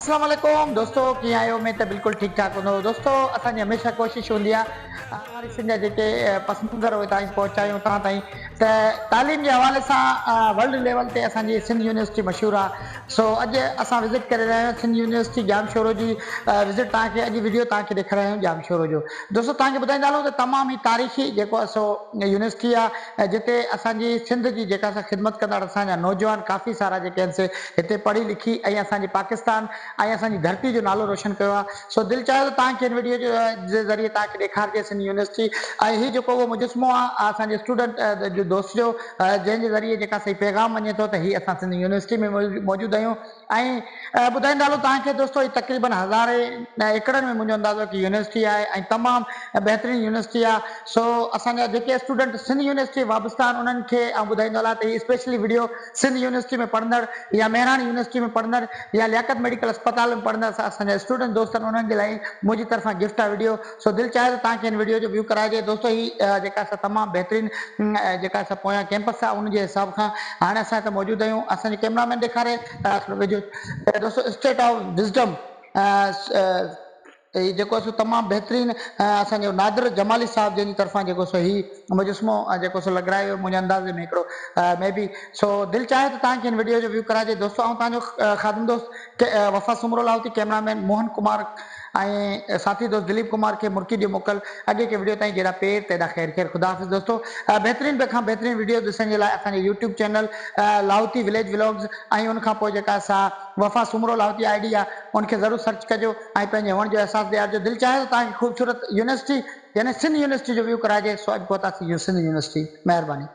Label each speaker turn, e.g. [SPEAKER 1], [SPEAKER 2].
[SPEAKER 1] اسلام عليڪم دوستو ڪيئن آهيو اميد ته بلڪل ٺيڪ ٺاڪ هوندو دوستو اسان جي هميشه ڪوشش هوندي آهي هر سنڌ جا جيڪي پس منظر اهي تائين پهچايون توهان تائين ته تعليم جي حوالي سان ورلڊ ليول تي اسان جي سنڌ يونيورسٽي مشهور آهي سو اڄ اسان وزٽ ڪري رهيا آهيون سنڌ يونيورسٽي ڄامشورو جي وزٽ توهان کي اڄ وڊيو توهان کي ڏيکاريا آهيون ڄامشورو جو دوستو توهان کي ٻڌائيندا هلون ته تمام هي تاريخي جيڪو آهي سو يونيورسٽي آهي جتي اسان جي سنڌ جي جيڪا سا خدمت ڪندڙ اسان جا نوجوان ڪافي سارا جيڪي آهن سي هتي پڙهي لکي ۽ اسان جي پاڪستان ۽ اسان جي ڌرتي جو نالو روشن ڪيو آهي سو دل چاهيو ته توهان کي هن وڊيو جي ذريعي توهان کي ڏيکارجي سنڌ يونيورسٽي ۽ هي جيڪو اهو مجسمو آهي اسان جي اسٽوڊنٽ جو دوست جو جنهن جي ذريعي جيڪا سهي پيغام وڃي ٿو ته هي اسان سنڌ يونيورسٽي ۾ موجود آهيون ۽ ٻڌائيندا هلو توهان کي دوستو هي تقريبن هزارين ايڪڙن ۾ منهنجو اندازو آهي ڪي يونيورسٽي آهي ۽ تمام بهترين يونيورسٽي آهي سو اسان جا جيڪي اسٽوڊنٽ سنڌ يونيورسٽي وابسته آهن انهن کي آئون ٻڌائيندو هلان ته هي اسپيشلي وڊيو سنڌ يونيورسٽي ۾ پڙهندڙ يا مهراڻ يونيورسٽي ۾ پڙهندڙ يا لياقت ميڊيڪل اسپتال ۾ پڙهندڙ اسان جا اسٽوڊنٽ دوست آهن انهن جي لاء منهنجي طرفان گفٽ آهي وڊيو سو دل چاهي ته توهان کي هن وڊيو جو ويو ڪرائجي دوستو هي جيڪا سا تمام بهترين جيڪا سا پويان ڪيمپس آهي ان جي حساب کان هاڻي اسان هتي موجود آهيون اسان جي ڪيمرا مين ڏيکاري ٿورو ويجهو دوستو اسٽيٽ آف وزڊم هي جيڪو سو تمام بهترين اسان جو نادر جمالي صاحب جن جي طرفان جيڪو سو هي مجسمو جيڪو سو لڳرايو ويو منهنجي اندازي ۾ هڪڙو مي بي سو دل چاهي ته توهان کي هن وڊيو جو ويو ڪرائجي دوستو آئون توهان جو خادم دوست وفا سومرو لاهوتي ڪيمرا مين موهن ڪمار ۽ ساٿي دوست دليپ ڪمار کي مرڪي ڏيو موڪل اڳي ڪي وڊيو تائين جيڏا پير تيڏا خير خير خدا حافظ دوستو بهترين به کان بهترين وڊيو ڏسڻ جي لاء اسان جي YouTube channel Lahooti village vlogs ۽ ان کان پوء جيڪا سا وفا سومرو لاهوتي I D آ ان کي ضرور سرچ ڪجو ۽ پنهنجي هئڻ جو احساس ڏيارجو دل چاهي ٿو توهان کي خوبصورت يونيورسٽي يعني سنڌ يونيورسٽي جو ويو ڪرائجي سو اڄ پهتاسين سنڌ يونيورسٽي مهرباني.